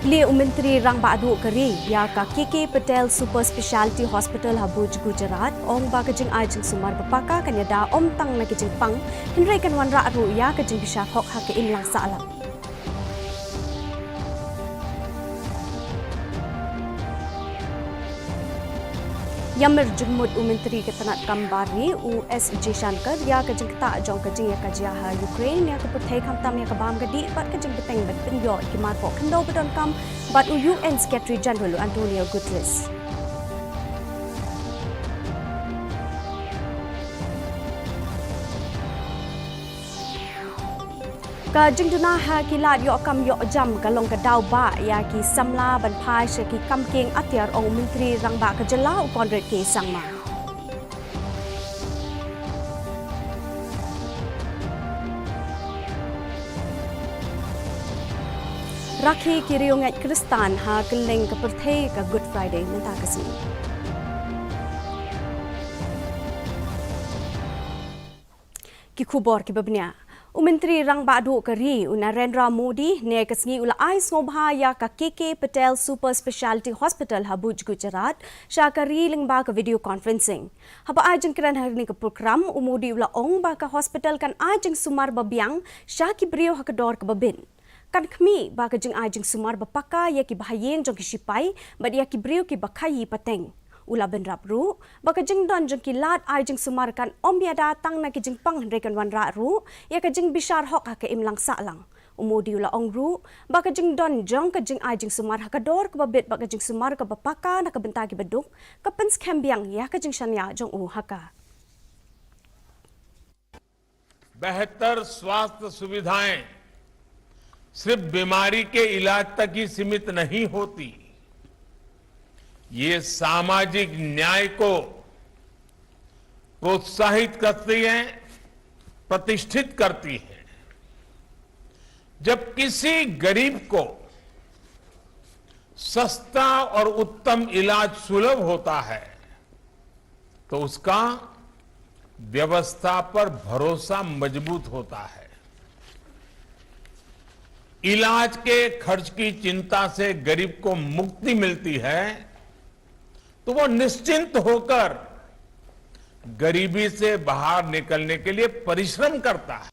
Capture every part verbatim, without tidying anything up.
Lieh u Myntri Rangbah Duh ka ri ïa ka K K Patel Super Speciality Hospital ha Bhuj, Gujarat, ong ba ka jingai jingsumar ba paka kan ïada ym tang na ki jingpang, hynrei kan wanrah ruh ïa ka jingbishar hok ha ka imlang sahlang. Ïamir jingmut u Myntri ka tnat kam bar ri u S Jaishankar ïa ka jingktah jong ka jingïakajia ha Ukraine ïa ka pyrthei, khamtam ïa ka bam ka dih bad ka jingbteng ban pynïoh ïa ki marpoh khyndew ba donkam bad u U N Secretary General u Antonio Guterres. Ka jingduna ha ki lad ïoh kam ïoh jam ka long ka daw ba ïa ki samla ban phai sha ki kam kieng atiar, ong u Myntri Rangbah ka jylla u Conrad K Sangma. Rakhe ki riewngeit Khristan ha kylleng ka pyrthei ka Good Friday mynta ka sngi. Ki khubor kiba bniah. U Myntri Rangbah Duh ka ri u Narendra Modi ne ka sngi u la ai sngewbha ïa ka K K Patel Super Speciality Hospital ha Bhuj, Gujarat sha ka ri lyngba ka video conferencing. Haba ai jingkren ha kane ka prokram, u Modi u la ong ba ka hospital kan ai jingsumar ba biang sha ki briew ha ka dor kaba bit. Kan khmih ba ka jingai jingsumar ba paka ïa ki bahaïing jong ki shipai bad ïa ki briew kiba khaïi pateng. U la bynrap ruh ba ka jingdon jong ki lad ai jingsumar kan ym ïada tang na ki jingpang, hynrei kan wanrah ruh ïa ka jingbishar hok ha ka imlang sahlang. U Modi u la ong ruh ba ka jingdon jong ka jingai jingsumar ha ka dor kaba bit bad ka jingsumar kaba paka na ka bynta kiba duk ka pynskhem biang ïa ka jingshaniah jong u ha ka. बेहतर स्वास्थ्य सुविधाएं सिर्फ बीमारी के इलाज तक ही सीमित नहीं होती, ये सामाजिक न्याय को प्रोत्साहित करती हैं, प्रतिष्ठित करती हैं। जब किसी गरीब को सस्ता और उत्तम इलाज सुलभ होता है, तो उसका व्यवस्था पर भरोसा मजबूत होता है। इलाज के खर्च की चिंता से गरीब को मुक्ति मिलती है, तो वो निश्चिंत होकर गरीबी से बाहर निकलने के लिए परिश्रम करता है।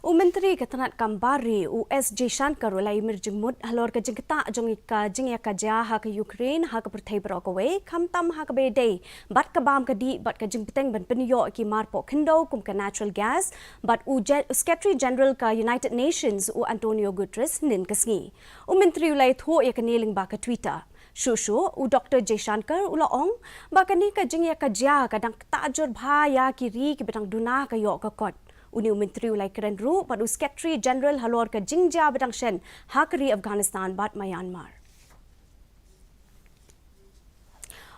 U Myntri ka tnat kam bar ri u S Jaishankar u la ïamir jingmut halor ka jingktah jong ka jingïakajia ha ka Ukraine ha ka pyrthei baroh kawei, khamtam ha kaba ïadei bad ka bam ka dih bad ka jingbteng ban pynïoh ki marpoh khyndew kum ka natural gas bad u Je-, Secretary General ka United Nations u Antonio Guterres hynnin ka sngi. U Myntri u la ïathuh ïa kane lyngba ka Twitter. Shuh shuh, u Doctor Jaishankar u la ong ba kane ka jingïakajia ka dang ktah jur bha ïa ki ri kiba dang duna ka ïoh ka kot. Une u Myntri u la ïakren ruh bad u Secretary General halor ka jingjia ba dang shen ha ka ri Afghanistan bad Myanmar.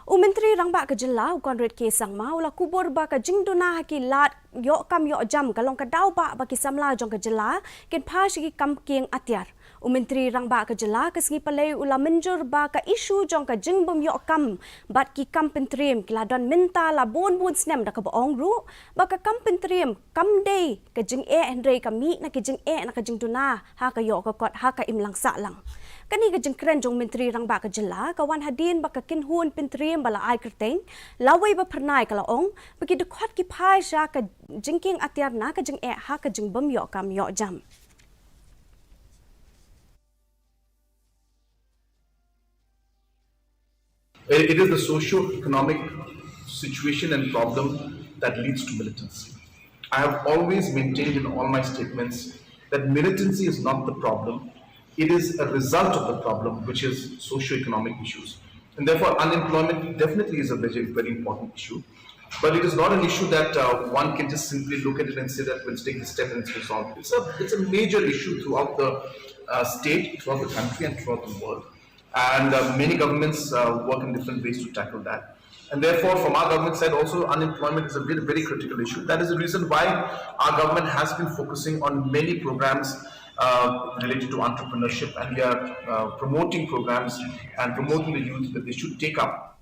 U Myntri Rangbah ka jylla u Conrad K Sangma u la kubur ba ka jingduna ha ki lad ïoh kam ïoh jam ka long ka daw ba ba ki samla jong ka jylla kin phai sha ki kam kieng atiar. U Myntri Rangbah ka jylla ka sngi Palei u la mynjur ba ka issue jong ka jingbym ïoh kam bad ki kam pyntriem ki la don mynta la bun bun snem, da kaba ong ruh ba ka kam pyntriem kam dei ka jingeh hynrei ka mih na ka jingeh na ka jingduna ha ka ïoh ka kot ha ka imlang sahlang. Kane ka jingkren jong u Myntri Rangbah ka jylla ka wan hadien ba ka kynhun pyntriem ba la ai kyrteng Lawei Ba Phyrnai ka la ong ba ki dkhot ki phai sha ka jingkieng atiar na ka jingeh ha ka jingbym ïoh kam ïoh jam. It it is the socio-economic situation and problem that leads to militancy. I have always maintained in all my statements that militancy is not the problem. It is a result of the problem, which is socio-economic issues. And therefore, unemployment definitely is a very, very important issue. But it is not an issue that uh, one can just simply look at it and say that we'll take this step and it's resolved. It's a, it's a major issue throughout the uh, state, throughout the country, and throughout the world. And uh, many governments uh, work in different ways to tackle that. And therefore, from our government side also, unemployment is a very, very critical issue. That is the reason why our government has been focusing on many programs uh, related to entrepreneurship, and we are uh, promoting programs and promoting the youth that they should take up.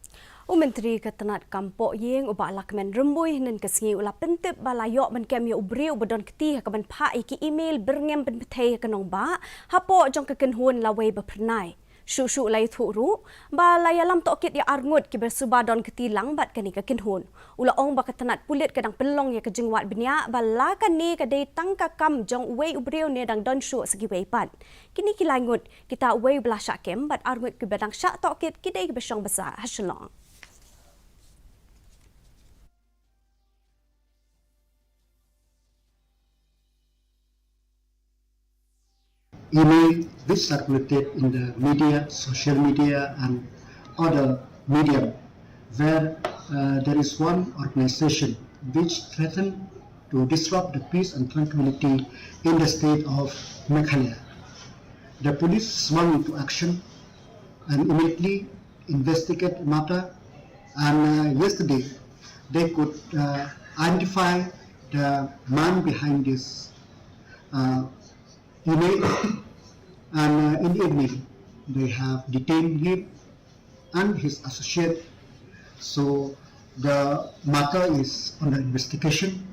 U Myntri ka tnat kam poh ïing u Bah Lahkmen Rymbui hynnin ka sngi u la pyntip ba la ïoh ban kem ïa u briew ba don kti ha kaban phah ïa ki email byrngem pynpthei ha ka nongbah hapoh jong ka kynhun lawei ba phyrnai. Shuh shuh u la ïathuh ruh ba la ïalam tohkit ïa arngut kiba suba don kti lang bad kane ka kynhun. U la ong ba ka tnat pulit ka dang pynlong ïa ka jingwad bniah ba la kane ka dei tang ka kam jong uwei u briew ne dang don shuh sa kiwei pat. Kine ki lai ngut, kita uwei ba la shah kem bad arngut kiba dang shah tohkit ki dei kiba shong ba sah ha Shillong. Email which circulated in the media, social media, and other medium, where uh, there is one organization which threatened to disrupt the peace and tranquility in the state of Meghalaya. The police swung into action and immediately investigate the matter. And uh, yesterday, they could uh, identify the man behind this uh, email. And uh, in the evening, they have detained him and his associate. So the matter is under investigation.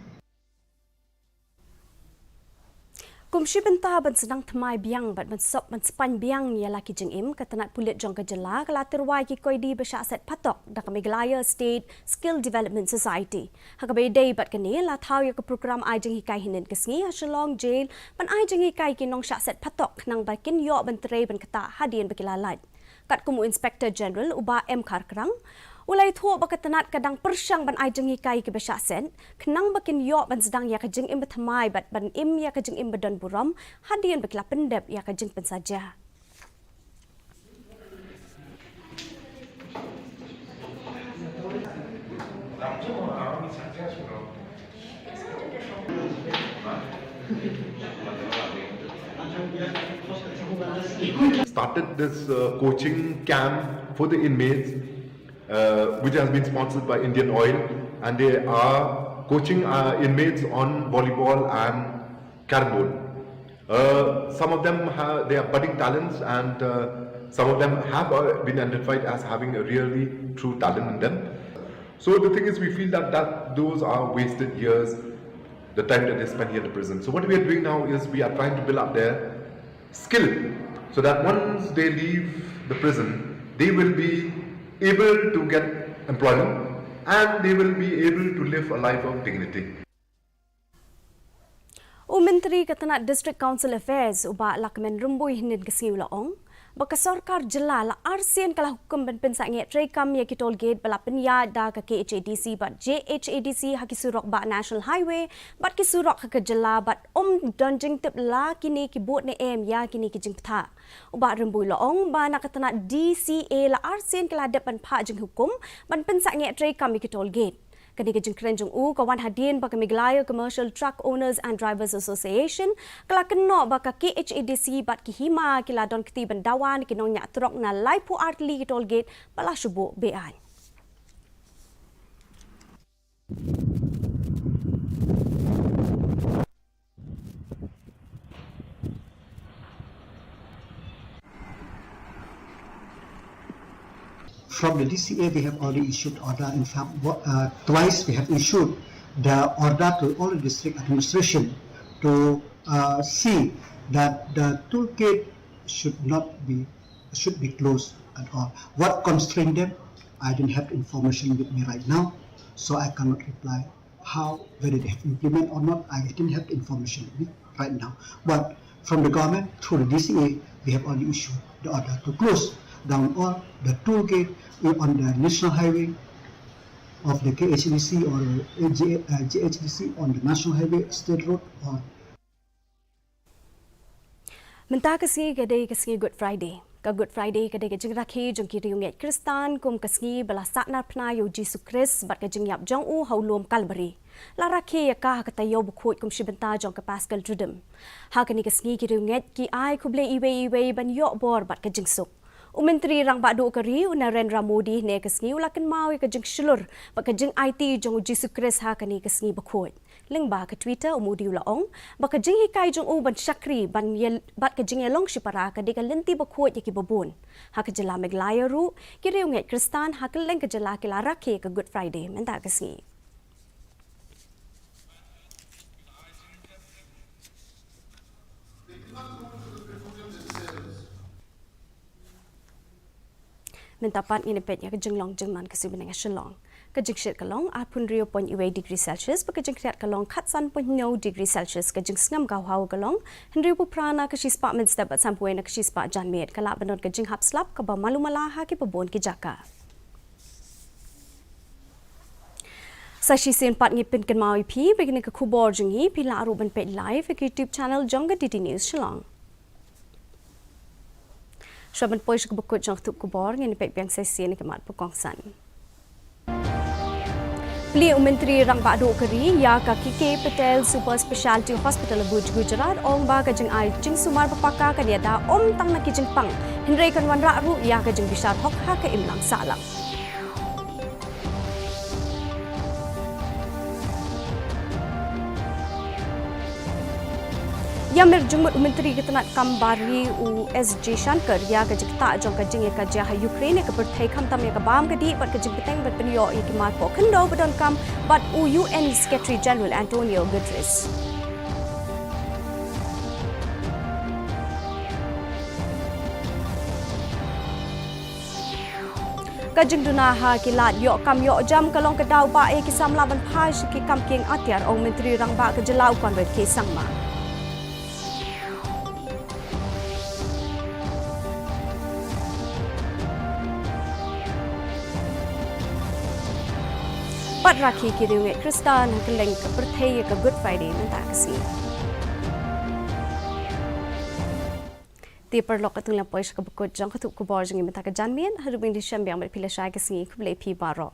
Kum shi bynta ban sdang thymmai biang bad ban sop ban spaiñ biang ïa la ki jingim, ka tnat pulit jong ka jylla ka la tyrwa ïa ki koidi ba shah set phatok da ka Meghalaya State Skill Development Society. Ha kaba ïadei bad kane, la thaw ïa ka prokram ai jinghikai hynnin ka sngi ha Shillong Jail ban ai jinghikai ki nongshah set phatok khnang ba kin ïoh ban trei ban ktah hadien ba ki la lait. Katkum u Inspector General u Bah M Kharkrang, u la ïathuh ba ka tnat ka dang pyrshang ban ai jinghikai kiba shah set khnang ba kin ïoh ban sdang ïa ka jingim ba thymmai bad ban im ïa ka jingim ba don burom hadien ba ki la pyndep ïa ka jingpynsaja. Started this uh, coaching camp for the inmates, uh, which has been sponsored by Indian Oil, and they are coaching uh, inmates on volleyball and carrom board. Uh, some of them have, they are budding talents, and uh, some of them have uh, been identified as having a really true talent in them. So the thing is, we feel that, that those are wasted years, the time that they spend here in the prison. So what we are doing now is we are trying to build up their skill so that once they leave the prison, they will be able to get employment and they will be able to live a life of dignity. U Myntri ka tnat District Council Affairs u Bah Lahkmen Rymbui hynnin ka sngi u la ong ba ka sorkar jylla la arsien ka la hukum ban pynsangeh treikam ïa ki toll gate ba la pynïaid da ka K H A D C bad J H A D C ha ki surok bah National Highway bad ki surok ha ka jylla bad ym don jingtip la kine ki bud ne em ïa kine ki jingpynthah. U Bah Rymbui u la ong ba na ka tnat D C A la arsien ka la dep ban phah jinghukum ban pynsangeh treikam ïa ki toll gate. Kane ka jingkren jong u ka wan hadien ba ka Meghalaya Commercial Truck Owners and Drivers Association ka la kynnoh ba ka K H A D C bad ki hima ki la don kti ban dawa na ki nongñiah trok na laiphew ar tylli ki toll gate ba la shu buh be-aiñ. From the D C A, we have already issued order. In fact, what, uh, twice we have issued the order to all the district administration to uh, see that the toll gate should not be should be closed at all. What constrained them? I don't have the information with me right now, so I cannot reply. How, whether they have implemented or not, I didn't have the information with me right now. But from the government, through the D C A, we have already issued the order to close down all the toll gate on the national highway of the K H D C or uh, J- uh, J H D C on the national highway, state road, or Mynta ka sngi ka dei ka sngi Good Friday. Ka Good Friday ka dei ka jingrakhe jong ki riewngeit Khristan kum ka sngi ba la sahnarphna ïa u Jisu Khrist bad ka jingïap jong u ha u lum Kalbari. La rakhe ïa ka ha ka taïew bakhuid kum shi bynta jong ka Paschal Triduum. Ha kane ka sngi ki riewngeit ki ai khublei iwei iwei ban ïoh bor bad ka jingsuk. U Myntri Rangbah Duh ka ri u Narendra Modi hynne ka sngi u la kynmaw ïa ka jingshlur bad ka jingaiti jong u Jisu Khrist ha kane ka sngi bakhuid. Lyngba ka Twitter, u Modi u la ong ba ka jinghikai jong u ban shakri ban ïa, bad ka jingïalong shipara ka dei ka lynti bakhuid ïa kiba bun. Ha ka jylla Meghalaya ruh, ki riewngeit Khristan ha kylleng ka jylla ki la rakhe ïa ka Good Friday mynta ka sngi. Mynta pat ngin ïa peit ïa ka jinglong jingman ka suiñ bneng ha Shillong. Ka jingshit ka long arphew hynriew point wei degree Celsius, bad ka jingkhriat ka long khatsan point hynñiew degree Celsius. Ka jingsngem ka haw ka long hynriewphew phra na ka shispah mynstep bad sanphew wei na ka shispah janmiet. Ka lah ban don ka jinghap slap kaba malu mala ha kiba bun ki jaka. Sa shisien pat ngi pynkynmaw ïa phi ba kine ki khubor jong ngi phi lah ruh ban peit live ha ka YouTube channel jong ka D D News Shillong. Shuwa ban poi sha kaba kut jong ka thup khubor, ngin peit biang sa shisien ïa ki mat ba kongsan. Plie u Myntri Rangbah Duh ka ri ïa ka K K Patel Super Specialty Hospital ha Bhuj, Gujarat, ong ba ka jingai jingsumar ba paka kan ïada ym tang na ki jingpang, hynrei kan wanrah ruh ïa ka jingbishar hok ha ka imlang sahlang. Ïa mir jingmut u Myntri ka tnat kam bar ri u S Jaishankar ïa ka jingktah jong ka jingïakajia ha Ukraine ïa ka pyrthei, khamtam ïa ka bam ka dih bad ka jingbteng ban pynïoh ïa ki mar poh khyndew ba donkam bad u U N Secretary General Antonio Guterres. Ka jingduna ha ki lad ïoh kam ïoh jam ka long ka daw ba ïa ki samla ban phai sha ki kam kieng atiar, ong Myntri Rangbah ka jylla u Conrad K Sangma. Bad rakhe ki riewngeit Khristan ha kylleng ka pyrthei ïa ka Good Friday mynta ka sngi. Te paralok, katto ngi la poi sha kaba kut jong ka thup khubor jong ngi mynta ka janmiet. Haduh ban ïashem biang bad phi lashai ka sngi, khublei phi baroh.